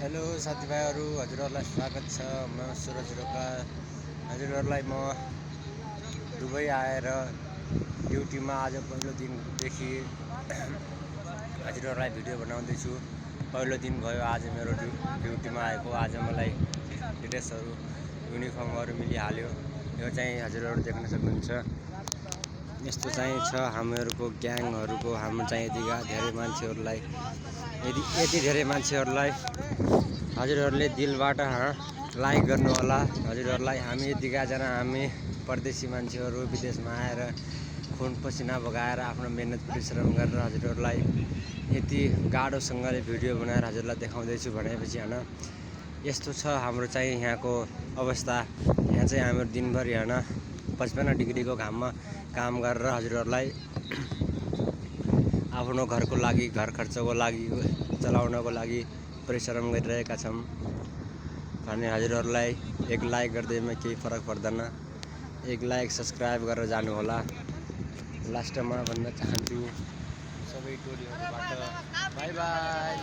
Hello साथीभाइहरू, हजुरहरूलाई स्वागत छ। म सुरज रोका। हजुरहरूलाई म दुबई आएर ड्युटीमा आज पहिलो दिनदेखि हजुरहरूलाई भिडियो बनाउँदैछु। पहिलो दिन भयो आज मेरो ड्युटीमा आएको। आज मलाई ड्रेसहरू युनिफर्महरू मिलिहाल्यो। यो चाहिँ हजुरहरू देख्न सक्नुहुन्छ। यस्तो चाहिँ छ हामीहरूको ग्याङहरूको। हाम्रो चाहिँ यति धेरै मान्छेहरूलाई हजुरहरूले दिलबाट लाइक गर्नु होला। हजुरहरूलाई हामी यतिजना हामी परदेशी मान्छेहरू विदेशमा आएर खुन पसिना बगाएर आफ्नो मेहनत परिश्रम गरेर हजुरहरूलाई यति गाह्रोसँगले भिडियो बनाएर हजुरलाई देखाउँदैछु भनेपछि यस्तो छ हाम्रो चाहिँ यहाँको अवस्था। यहाँ चाहिँ हाम्रो दिनभरि 55 डिग्रीको घाममा काम गरेर हजुरहरूलाई आफ्नो घरको लागि, घर खर्चको लागि, चलाउनको लागि परिश्रम गरिरहेका छौँ भने हजुरहरूलाई एक लाइक गर्दैमा केही फरक पर्दैन। एक लाइक सब्सक्राइब गरेर जानुहोला। लास्टमा भन्न चाहन्छु सबै टोलीहरूबाट बाई बाई।